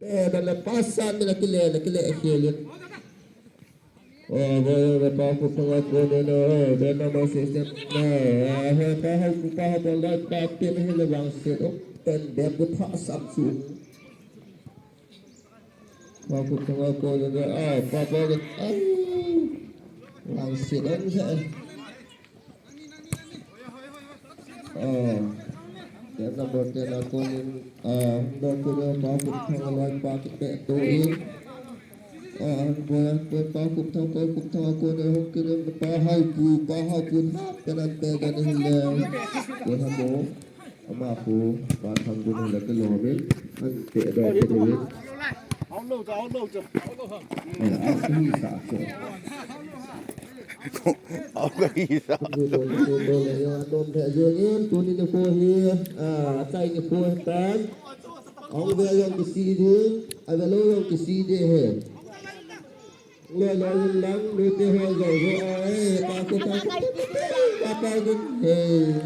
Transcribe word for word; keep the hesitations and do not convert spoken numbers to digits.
Eh, bela pasa ni la kile, la kile, eh, kile. Oh, boy, the powerful power, go, no, no, eh, the number six, eh, eh, eh, power, power, power, light, power, pin, eh, le wang set, oh, ten, then the pass up to. Powerful power, go, no, no, eh, power, power, eh, wang set, eh, eh. Ah, number ten, ah, Konin, ah, number ten, ah, Pakup Thang, aloi Pakup Thang, to in. Ah, boy, boy, Pakup Thang, Pakup Thang, Konin, Konin, Pahai Pu, Pahai Pu, ha, penalty, gani hile. Ko hamo, ama ko, Pa Thang Gun hile, ke lo min, an te do, ke do. Out lo, out lo, out lo. Eh, ah, hi sa, so. Au ka hi sa. Tuni nikho hi, ah, achai nikho tan. Hung ve jong kisi ding, ave lou jong kisi ding ahi. Loi loi lang, lute ho jong jong, eh, pa ko, pa ko, pa ko, eh.